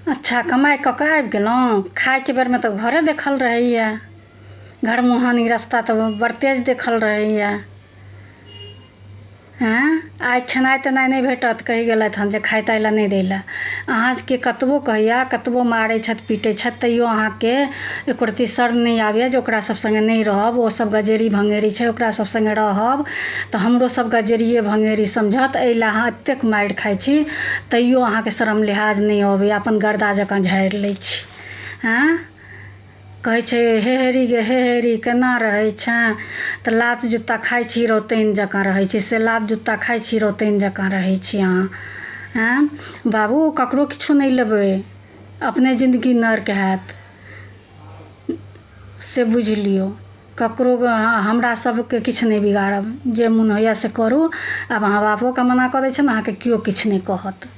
अच्छा कमाइ कऽ कऽ आबि गेलहुँ, खाइके बेरमे तऽ घरे देखल रहैए। घर मुहानी रस्ता तऽ बड़ तेज देखल रहैए। आँय, आइ खेनाइ तेनाइ नहि भेटत। कहि गेलथि हन जे खाइ ताइ लए नहि दै लए। अहाँके कतबो कहैए, कतबो मारै छथि, पीटै छथि, तैयो अहाँके एको रत्ती शर्म नहि आबैए जे ओकरा सब सङ्गे नहि रहब। ओ सब गजेरी भङ्गेरी छै, ओकरा सब सङ्गे रहब तऽ हमरो सब गजेरिये भङ्गेरी समझत। एहि लए अहाँ एतेक मारि खाइ छी, तैयो अहाँके शर्म लिहाज नहि अबैए, अपन गर्दा जकाँ झाड़ि लै छी। आँय, कहै छै हे हेरी गे हे हेरी, केना रहै छेँ? तऽ लात जुत्ता खाइ छी रौतैन जकाँ रहै छी, से लात जुत्ता खाइ छी रौतैन जकाँ रहै छी अहाँ। आँय बाबू, ककरो किछो नहि लेबै, अपने जिन्दगी नर्क हैत से बुझि लियौ। ककरो हमरा सबके किछु नहि बिगाड़ब, जे मोन होइए से करू। आब अहाँ बापोके मना कऽ दै छियनि, अहाँके केओ किछु नहि कहत।